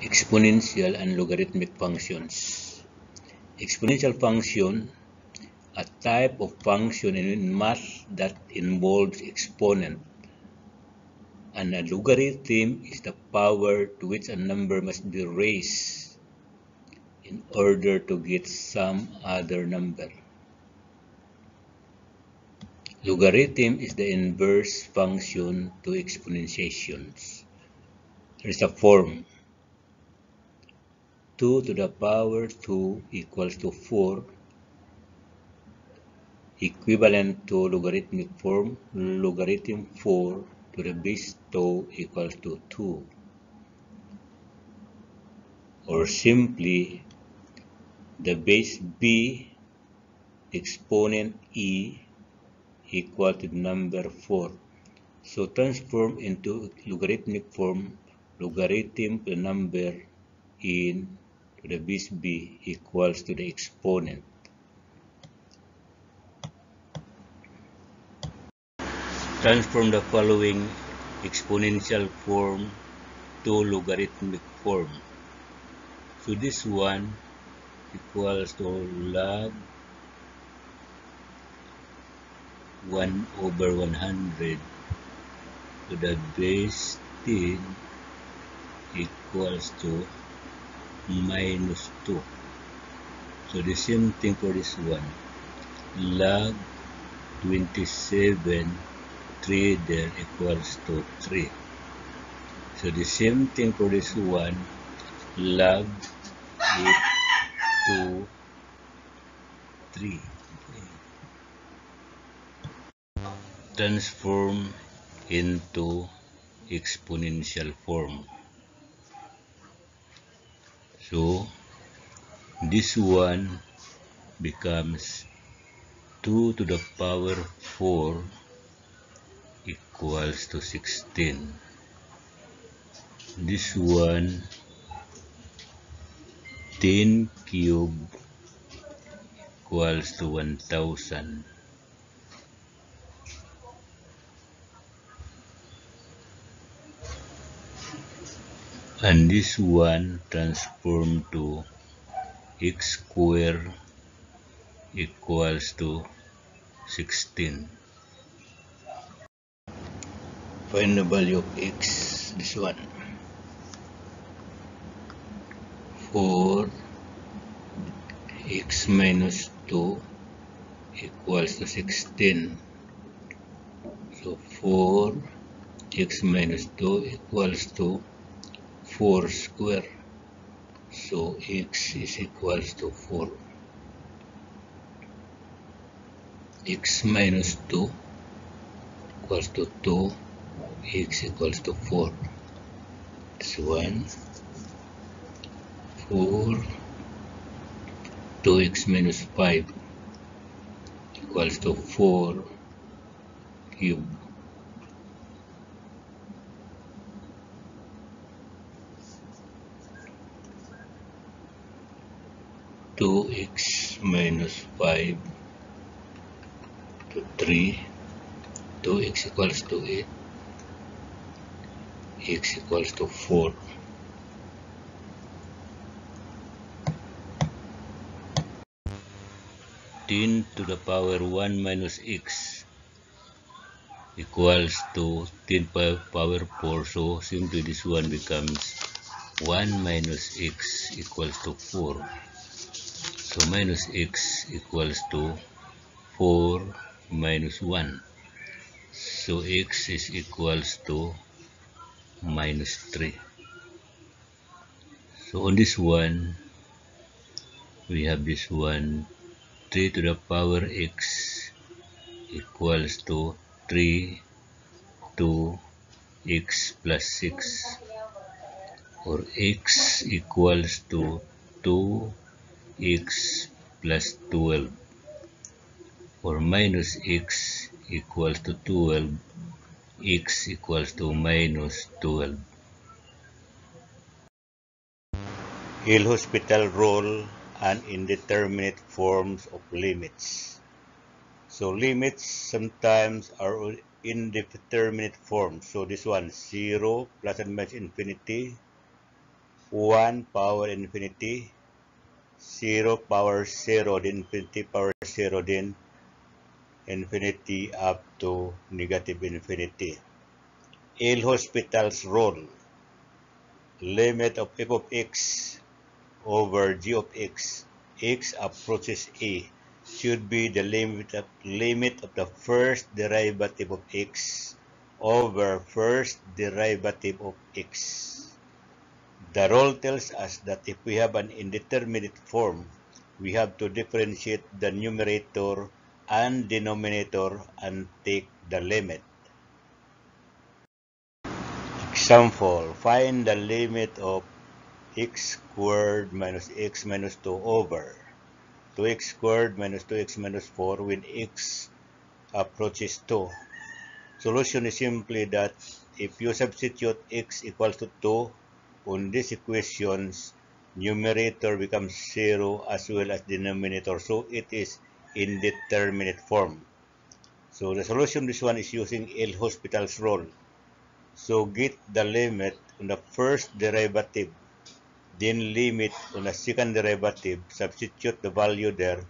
Exponential and logarithmic functions. Exponential function, a type of function in math that involves exponent, and a logarithm is the power to which a number must be raised in order to get some other number. Logarithm is the inverse function to exponentiations. There is a form 2 to the power 2 equals to 4, equivalent to logarithmic form logarithm 4 to the base 2 equals to 2, or simply the base b exponent e equal to the number 4. So transform into logarithmic form logarithm to the number in to the base b equals to the exponent. Transform the following exponential form to logarithmic form. So this one equals to log 1 over 100 to the base 10 equals to minus 2. So the same thing for this one. Log 27 3 there equals to 3. So the same thing for this one. Log 8 to 3. Transform into exponential form. So this one becomes 2 to the power 4 equals to 16. This one 10 cubed equals to 1000. And this one transformed to x squared equals to 16. Find the value of x, this one. 4 x minus 2 equals to 16. So 4 x minus 2 equals to 4 square. So x is equals to 4. X minus 2 equals to 2. X equals to 4. This one. 4. 2x minus 5 equals to 4 cubed. Two x minus 5 to 3. 2x equals to 8. X equals to 4. Ten to the power 1 minus x equals to 10 power 4. So simply this one becomes 1 minus x equals to 4. So minus x equals to 4 minus 1. So x is equals to minus 3. So on this one, we have this one, 3 to the power x equals to 3 to x plus 6, or x equals to 2x plus 12, or minus x equals to 12, x equals to minus 12. El-Hospital rule and indeterminate forms of limits. So limits sometimes are indeterminate forms. So this one 0 plus and minus infinity 1 power infinity, 0 power 0 din infinity power 0 din infinity up to negative infinity. L'Hospital's rule, limit of f of x over g of x approaches a, should be the limit of the first derivative of x over first derivative of x. The rule tells us that if we have an indeterminate form, we have to differentiate the numerator and denominator and take the limit. Example, find the limit of x squared minus x minus 2 over 2x squared minus 2x minus 4 when x approaches 2. Solution is simply that if you substitute x equals to 2 on these equations, numerator becomes 0 as well as denominator. So it is indeterminate form. So the solution this one is using L'Hospital's rule. So get the limit on the first derivative, then limit on the second derivative, substitute the value there,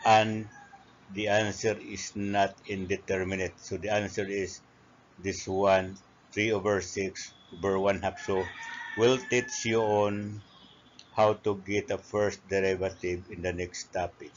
and the answer is not indeterminate. So the answer is this one, 3 over 6 over 1 half. So we'll teach you on how to get a first derivative in the next topic.